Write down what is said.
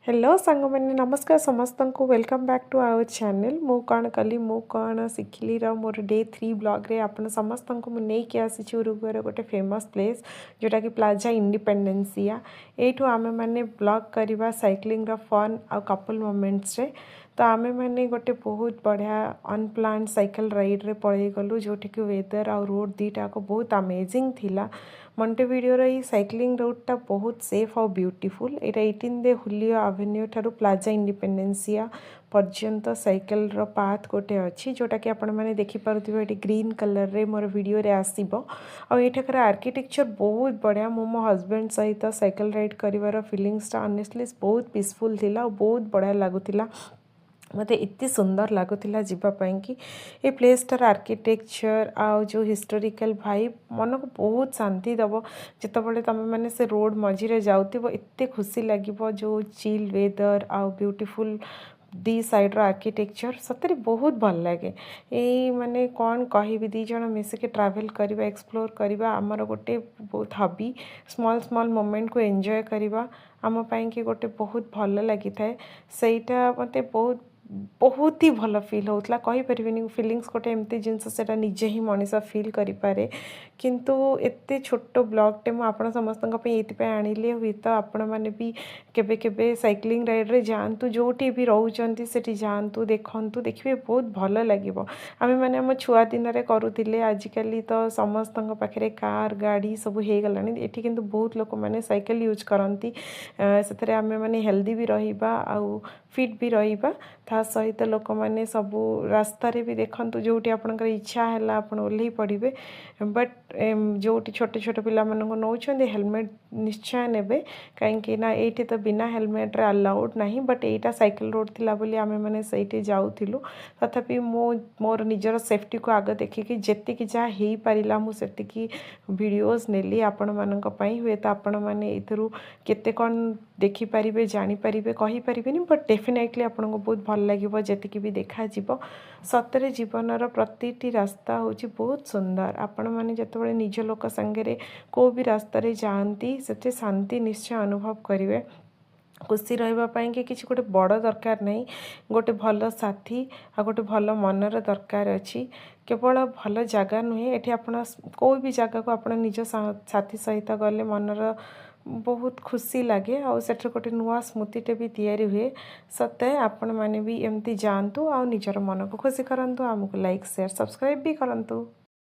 Hello ସାଙ୍ଗମାନେ, ନମସ୍କାର ସମସ୍ତଙ୍କୁ। Welcome back to our channel. ମୁଁ କ'ଣ କଲି, ମୁଁ କ'ଣ ଶିଖିଲିର ମୋର ଡେ 3 ବ୍ଲଗ୍ରେ ଆପଣ ସମସ୍ତଙ୍କୁ ମୁଁ ନେଇକି ଆସିଛି ଉରୁଗୁଏର ଗୋଟେ ଫେମସ୍ ପ୍ଲେସ୍, ଯେଉଁଟାକି ପ୍ଲାଜା ଇଣ୍ଡିପେଣ୍ଡେନ୍ସିଆ। ଏଇଠୁ ଆମେମାନେ ବ୍ଲଗ୍ କରିବା ସାଇକ୍ଲିଂର ଫନ୍ ଆଉ କପଲ୍ ମୋମେଣ୍ଟସରେ। ତ ଆମେମାନେ ଗୋଟେ ବହୁତ ବଢ଼ିଆ ଅନପ୍ଲାନ୍ଡ ସାଇକେଲ ରାଇଡ଼୍ରେ ପଳେଇଗଲୁ, ଯେଉଁଠିକି ୱେଦର୍ ଆଉ ରୋଡ଼ ଦୁଇଟାକ ବହୁତ ଆମେଜିଂ ଥିଲା। ମଣ୍ଟେଭିଡ଼ିଓର ଏଇ ସାଇକ୍ଲିଂ ରୋଡ଼ଟା ବହୁତ ସେଫ୍ ଆଉ ବ୍ୟୁଟିଫୁଲ୍। ଏଇଟା 18 ଦେ ହୁଲିଓ ଆଭେନ୍ୟୁ ଠାରୁ ପ୍ଲାଜା ଇଣ୍ଡିପେଣ୍ଡେନ୍ସିଆ ପର୍ଯ୍ୟନ୍ତ ସାଇକେଲର ପାଥ୍ ଗୋଟେ ଅଛି, ଯେଉଁଟାକି ଆପଣମାନେ ଦେଖିପାରୁଥିବେ। ଏଠି ଗ୍ରୀନ୍ କଲର୍ରେ ମୋର ଭିଡ଼ିଓରେ ଆସିବ। ଆଉ ଏଠାକାର ଆର୍କିଟେକ୍ଚର୍ ବହୁତ ବଢ଼ିଆ। ମୁଁ ମୋ ହଜବେଣ୍ଡ ସହିତ ସାଇକେଲ ରାଇଡ଼୍ କରିବାର ଫିଲିଙ୍ଗସଟା ଅନେଷ୍ଟଲି ବହୁତ ପିସଫୁଲ୍ ଥିଲା ଆଉ ବହୁତ ବଢ଼ିଆ ଲାଗୁଥିଲା। ମୋତେ ଏତେ ସୁନ୍ଦର ଲାଗୁଥିଲା ଯିବା ପାଇଁକି। ଏ ପ୍ଲେସ୍ଟାର ଆର୍କିଟେକ୍ଚର୍ ଆଉ ଯେଉଁ ହିଷ୍ଟୋରିକାଲ୍ ଭାଇବ୍ ମନକୁ ବହୁତ ଶାନ୍ତି ଦେବ। ଯେତେବେଳେ ତୁମେମାନେ ସେ ରୋଡ଼ ମଝିରେ ଯାଉଥିବ, ଏତେ ଖୁସି ଲାଗିବ। ଯେଉଁ ଚିଲ୍ ୱେଦର୍ ଆଉ ବ୍ୟୁଟିଫୁଲ୍ ଦି ସାଇଡ଼୍ର ଆର୍କିଟେକ୍ଚର୍ ସତରେ ବହୁତ ଭଲ ଲାଗେ। ଏଇ ମାନେ କ'ଣ କହିବି, 2 ଜଣ ମିଶିକି ଟ୍ରାଭେଲ୍ କରିବା, ଏକ୍ସପ୍ଲୋର୍ କରିବା ଆମର ଗୋଟେ ବହୁତ ହବି। ସ୍ମଲ୍ ସ୍ମଲ୍ ମୋମେଣ୍ଟକୁ ଏନ୍ଜୟ କରିବା ଆମ ପାଇଁକି ଗୋଟେ ବହୁତ ଭଲ ଲାଗିଥାଏ। ସେଇଟା ମୋତେ ବହୁତ ବହୁତ ହି ଭଲ ଫିଲ୍ ହେଉଥିଲା। କହିପାରିବିନି, ଫିଲିଙ୍ଗସ୍ ଗୋଟେ ଏମିତି ଜିନିଷ, ସେଇଟା ନିଜେ ହିଁ ମଣିଷ ଫିଲ୍ କରିପାରେ। କିନ୍ତୁ ଏତେ ଛୋଟ ବ୍ଲଗ୍ଟେ ମୁଁ ଆପଣ ସମସ୍ତଙ୍କ ପାଇଁ ଏଇଥିପାଇଁ ଆଣିଲି, ହୁଏତ ଆପଣମାନେ ବି କେବେ କେବେ ସାଇକ୍ଲିଂ ରାଇଡ଼୍ରେ ଯାଆନ୍ତୁ। ଯେଉଁଠି ବି ରହୁଛନ୍ତି, ସେଠି ଯାଆନ୍ତୁ, ଦେଖନ୍ତୁ, ଦେଖିବେ ବହୁତ ଭଲ ଲାଗିବ। ଆମେମାନେ ଆମ ଛୁଆ ଦିନରେ କରୁଥିଲେ। ଆଜିକାଲି ତ ସମସ୍ତଙ୍କ ପାଖରେ କାର୍, ଗାଡ଼ି ସବୁ ହେଇଗଲାଣି। ଏଠି କିନ୍ତୁ ବହୁତ ଲୋକମାନେ ସାଇକେଲ ୟୁଜ୍ କରନ୍ତି। ସେଥିରେ ଆମେମାନେ ହେଲ୍ଦି ବି ରହିବା ଆଉ ଫିଟ୍ ବି ରହିବା। ତା ସହିତ ଲୋକମାନେ ସବୁ ରାସ୍ତାରେ ବି ଦେଖନ୍ତୁ, ଯେଉଁଠି ଆପଣଙ୍କର ଇଚ୍ଛା ହେଲା ଆପଣ ଓହ୍ଲେଇ ପଡ଼ିବେ। ବଟ୍ ଯେଉଁଠି ଛୋଟ ଛୋଟ ପିଲାମାନଙ୍କୁ ନେଉଛନ୍ତି, ହେଲମେଟ୍ ନିଶ୍ଚୟ ନେବେ, କାହିଁକି ନା ଏଇଠି ତ ବିନା ହେଲମେଟ୍ରେ ଆଲାଉଡ଼୍ ନାହିଁ। ବଟ୍ ଏଇଟା ସାଇକେଲ ରୋଡ଼ ଥିଲା ବୋଲି ଆମେମାନେ ସେଇଠି ଯାଉଥିଲୁ। ତଥାପି ମୁଁ ମୋର ନିଜର ସେଫ୍ଟିକୁ ଆଗ ଦେଖିକି ଯେତିକି ଯାହା ହେଇପାରିଲା, ମୁଁ ସେତିକି ଭିଡ଼ିଓଜ୍ ନେଲି ଆପଣମାନଙ୍କ ପାଇଁ। ହୁଏତ ଆପଣମାନେ ଏଇଥିରୁ କେତେ କ'ଣ ଦେଖିପାରିବେ, ଜାଣିପାରିବେ, କହିପାରିବେନି, ବଟ୍ ଡେଫିନେଟଲି ଆପଣଙ୍କୁ ବହୁତ ଭଲ ଲାଗିବ ଯେତିକି ବି ଦେଖାଯିବ। ସତରେ ଜୀବନର ପ୍ରତିଟି ରାସ୍ତା ହେଉଛି ବହୁତ ସୁନ୍ଦର। ଆପଣମାନେ ଯେତେବେଳେ ନିଜ ଲୋକ ସାଙ୍ଗରେ କେଉଁ ବି ରାସ୍ତାରେ ଯାଆନ୍ତି, ସେଠି ଶାନ୍ତି ନିଶ୍ଚୟ ଅନୁଭବ କରିବେ। ଖୁସି ରହିବା ପାଇଁକି କିଛି ଗୋଟେ ବଡ଼ ଦରକାର ନାହିଁ। ଗୋଟେ ଭଲ ସାଥୀ ଆଉ ଗୋଟେ ଭଲ ମନର ଦରକାର ଅଛି, କେବଳ ଭଲ ଜାଗା ନୁହେଁ। ଏଠି ଆପଣ କେଉଁ ବି ଜାଗାକୁ ଆପଣ ନିଜ ସାଥୀ ସହିତ ଗଲେ ମନର ବହୁତ ଖୁସି ଲାଗେ ଆଉ ସେଠାରେ ଗୋଟେ ନୂଆ ସ୍ମୃତିଟେ ବି ତିଆରି ହୁଏ। ସତେ, ଆପଣମାନେ ବି ଏମିତି ଯାଆନ୍ତୁ ଆଉ ନିଜର ମନକୁ ଖୁସି କରନ୍ତୁ। ଆମକୁ ଲାଇକ୍, ସେୟାର, ସବସ୍କ୍ରାଇବ୍ ବି କରନ୍ତୁ।